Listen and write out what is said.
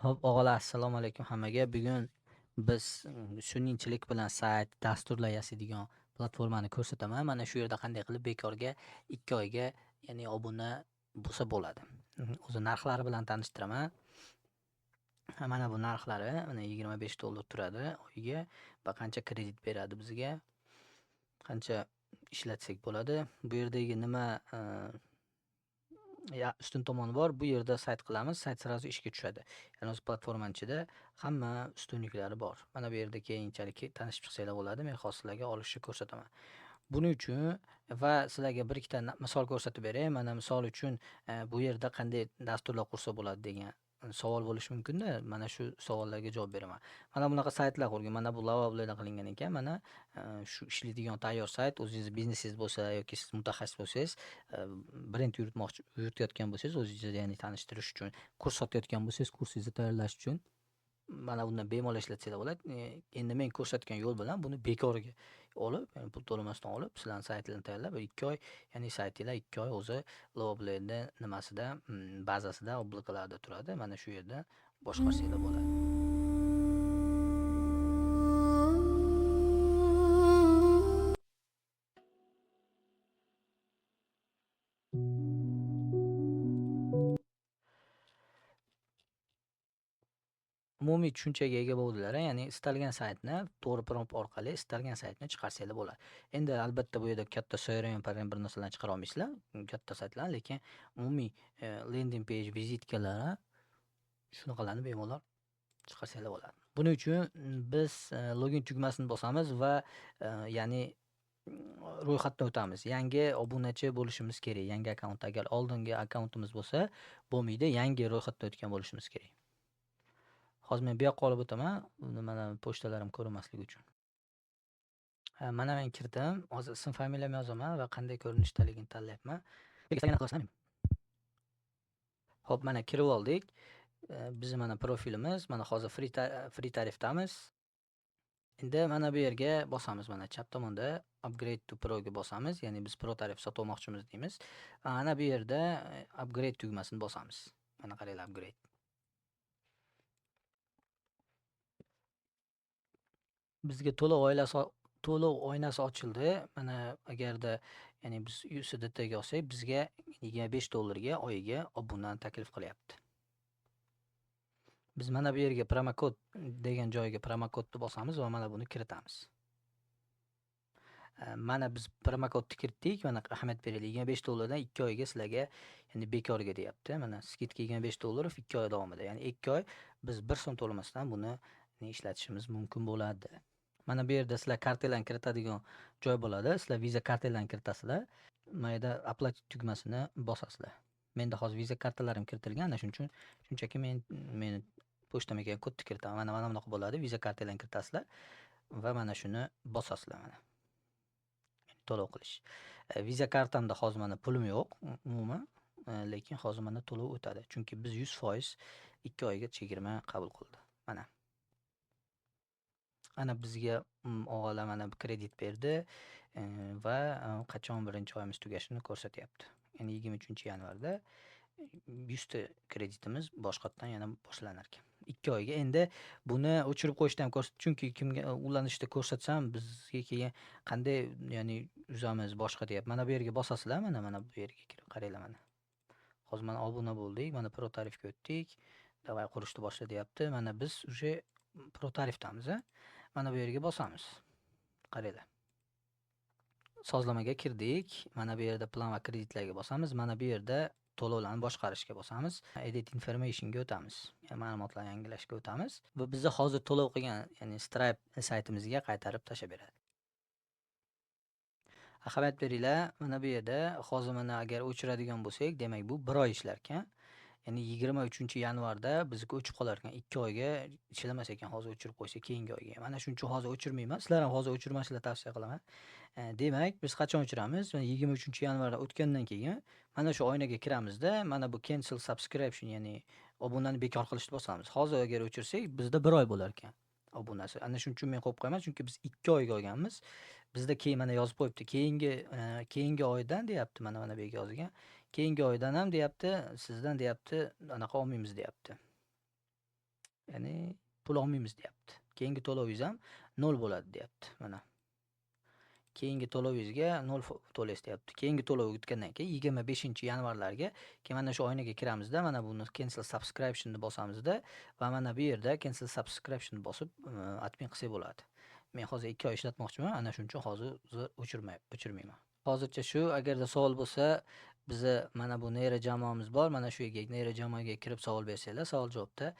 Xo'p, og'alar, assalomu alaykum hammaga. Bugun biz sun'iychilik bilan sayt, dasturlar yasaydigan platformani ko'rsataman. Mana shu yerda qanday qilib bekorga 2 oyga, ya'ni obuna bo'lsa bo'ladi. O'zi narxlari bilan tanishtiraman. Mana bu narxlari, mana $25 turadi oyiga va qancha kredit beradi bizga, qancha ishlatsak bo'ladi. Bu yerdagi nima ustun tomoni bor, bu yerda sayt qilamiz, sayt sразу ishga tushadi. Ya'ni o'zi platformani ichida hamma ustunliklari bor. Mana bu yerda keyinchalik tanishib chiqsanglar bo'ladi. Men hozir sizlarga olishni ko'rsataman. Buning uchun va sizlarga bir ikkita misol ko'rsatib beray. Mana misol uchun bu yerda qanday dasturlar qursa bo'ladi degan savol bo'lishi mumkin-da. Mana shu savollarga javob beraman. Mana bunaqa saytlar qurgan. Mana bu Lovable'dan qilingan ekan. Mana shu ishlaydigan tayyor sayt. O'zingiz biznesingiz bo'lsa yoki siz mutaxassis bo'lsangiz, brend yuritayotgan bo'lsangiz, o'zingizni ya'ni tanishtirish uchun, kurs sotayotgan bo'lsangiz, kursingizni tayyorlash uchun mana bundan bemalol ishlatsanglar bo'ladi. Endi men ko'rsatgan yo'l bilan buni bekorga olib, ya'ni pul to'lamasdan olib, sizlarning saytingizni tayyorlab, 2 oy, ya'ni saytinglar 2 oy o'zi Lovable'da nimasida, bazasida, oblakalarda turadi. Mana shu yerda boshqarsanglar bo'ladi. Umumiy tushunchaga ega bo'ldilar, ya'ni istalgan saytni to'g'ri prompt orqali istalgan saytni chiqarsanglar bo'ladi. Endi albatta bu yerda katta CRM, PRM bir narsalarni chiqara olmaysizlar, katta saytlar, lekin umumiy landing page, vizitkalar shunaqalarni bemalol chiqarsanglar bo'ladi. Buning uchun biz login tugmasini bosamiz va ya'ni ro'yxatdan o'tamiz. Yangi obunachi bo'lishimiz kerak, yangi akkaunt. Agar oldingi akkauntimiz bo'lsa, bo'lmaydi, yangi ro'yxatdan o'tgan bo'lishimiz kerak. Hozir men bu yoqqa olib o'taman, uni mana pochtalarim ko'rinmasligi uchun. Mana men kirdim. Hozir ism familiyamni yozaman va qanday ko'rinishdaligini tanlayapman. Xo'p, mana kirib oldik. Bizning mana profilimiz, mana hozir free tarifdamiz. Endi mana bu yerga bosamiz, mana chap tomonda upgrade to pro ga bosamiz, ya'ni biz pro tarif sotib olmoqchimiz deymiz. Ana bu yerda upgrade tugmasini bosamiz. Mana qaranglar, upgrade. Bizga to'lov oynasi ochildi. Mana agarda, ya'ni biz USDT ga olsak, bizga $25 ga oyiga obunani taklif qilyapti. Biz mana bu yerga promokod degan joyga promokodni bosamiz va mana buni kiritamiz. Mana biz promokodni kiritdik. Mana ahamiyat beraylik. $25 dan 2 oyga sizlarga, ya'ni bekorga deyapti. Mana skidka $25 2 oy davomida. Ya'ni 2 oy biz 1 so'm to'lamasdan buni ishlatishimiz mumkin bo'ladi. Mana bu yerda sizlar kartalarni kiritadigan joy bo'ladi. Sizlar Visa kartalarni kiritasizlar. Mana yerda оплатить tugmasini bosasizlar. Menda hozir Visa kartalarim kiritilgan. Ana shuning uchun shunchaki meni pochtamga kelgan kodni kiritaman. Mana bunaqa bo'ladi. Visa kartalarni kiritasizlar va mana shuni bosasizlar mana. To'lov qilish. Visa kartamda hozir mana pulim yo'q umuman, lekin hozir mana to'lov o'tadi. Chunki biz 100% 2 oyga chegirma qabul qildi. Mana. Ana bizga, og'alar mana bu kredit berdi, va qachon birinchi oyimiz tugashini ko'rsatyapti. Ya'ni 23-yanvarda 100 ta kreditimiz boshqatdan yana boshlanar ekan. 2 oyga. Endi buni o'chirib qo'yishni ham ko'rsat, chunki kimga ulanishda ko'rsatsam bizga keyin qanday, ya'ni uzamiz boshqa deyapti. Mana bu yerga bosasizlar, mana bu yerga kirib qaranglar mana. Hozir mana obuna bo'ldik, mana pro tarifga o'tdik. Davay qurishni boshla deyapti. Mana biz уже pro tarifdamiz, a? Mana bu yerga bosamiz. Qaranglar. Sozlamaga kirdik. Mana bu yerda plan va kreditlarga bosamiz. Mana bu yerda to'lovlarni boshqarishga bosamiz. Edit informationga o'tamiz. Ya'ni ma'lumotlarni yangilashga o'tamiz. Bu bizda hozir to'lov qilgan, ya'ni Stripe saytimizga qaytarib tashlab beradi. Ahamiyat beringlar, mana bu yerda hozir mana agar o'chiradigan bo'lsak, demak bu 1 oy ishlar ekan. Ya'ni 23-yanvarda bizniki o'chib qolar ekan. 2 oyga ishlamas ekan, hozir o'chirib qo'ysak keyingi oyga. Mana shuning uchun hozir o'chirmayman. Sizlar ham hozir o'chirmaslikni tavsiya qilaman. Demak, biz qachon o'chiramiz? Mana 23-yanvarda o'tgandan keyin mana shu oynaga kiramizda, mana bu cancel subscription, ya'ni obunani bekor qilishni bosamiz. Hozir agar o'chirsak, bizda 1 oy bo'lar ekan obunasi. Ana shuning uchun men qo'yib qo'yaman, chunki biz 2 oyga olganmiz. Bizda keyin mana yozib qo'yibdi. Keyingi oydan deyapti, mana bu yerga yozilgan. Keyingi oydan ham deyapti, sizdan deyapti, anaqa olmaymiz deyapti. Ya'ni pul olmaymiz deyapti. Keyingi to'lovingiz ham 0 bo'ladi deyapti. Mana. Keyingi to'lovingizga 0 to'laysiz deyapti. Keyingi to'lov o'tgandan keyin 25-yanvarlarga keyin mana shu oynaga kiramizda, mana buni cancel subscription ni bosamizda va mana bu yerda cancel subscription bosib, отмен qilsak bo'ladi. Men hozir 2 oy ishlatmoqchiman, ana shuning uchun hozir o'chirmayman. Hozircha shu, agarda savol bo'lsa, biza mana bu neyro jamoamiz bor. Mana shu yerga, neyro jamoaga kirib savol bersanglar, savol javobda.